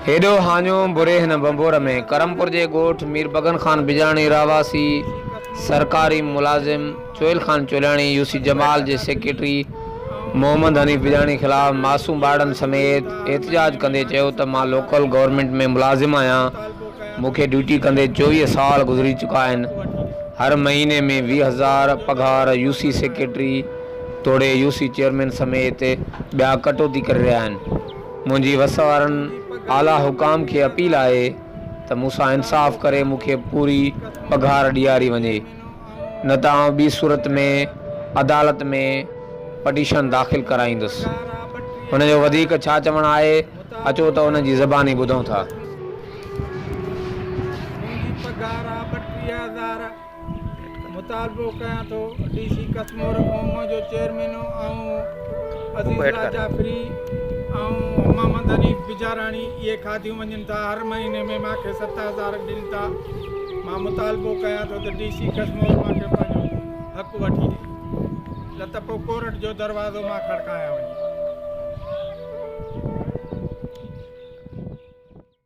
هيڏو هاڃو بري هن ڀنڀور ۾. ڪرمپور جي ڳوٺ مير بگن خان بجاڻي رهواسي سرڪاري ملازم چوئيل خان چولياڻي يو سي جمال جي سيڪريٽري محمد حنيف بجاڻي خلاف معصوم ٻارڙن سميت احتجاج ڪندي چيو ته مان لوڪل گورنمينٽ ۾ ملازم آهيان مون کي ڊيوٽي ڪندي 24 سال گذري چڪا آهن هر مهيني ۾ 20 هزار پگهار يو سي سيڪريٽري توڙي يو سي چيئرمين سميت ٻيا ڪٽوتي ڪري رهيا آهن. منهنجي وس وارن اعليٰ حڪام کي اپيل آهي ته مون سان انصاف ڪري مون کي پوري پگهار ڏياري وڃي نه ته آئون ٻي صورت ۾ عدالت ۾ پٽيشن داخل ڪرائيندس. هن جو وڌيڪ ڇا چوڻ آهي اچو ته ان جي زباني ٻڌون ٿا. منهنجي پگهار آ 32,000. مطالبو ڪيان ٿو ڊي سي ڪشمور کان منهنجو چيئرمين ۽ عزيز الله جعفري ۽ محمد حنيف بجاراڻي اهي کاڌيون وڃن ٿا هر مهيني ۾ مان کي 7000 ڏين ٿا مان مطالبو ڪيان ٿو ته ڊي سي ڪشمور مان کي پنهنجو حق وٺي ڏي نه ته پوء ڪورٽ جو دروازو مان کڙڪايان وڃي.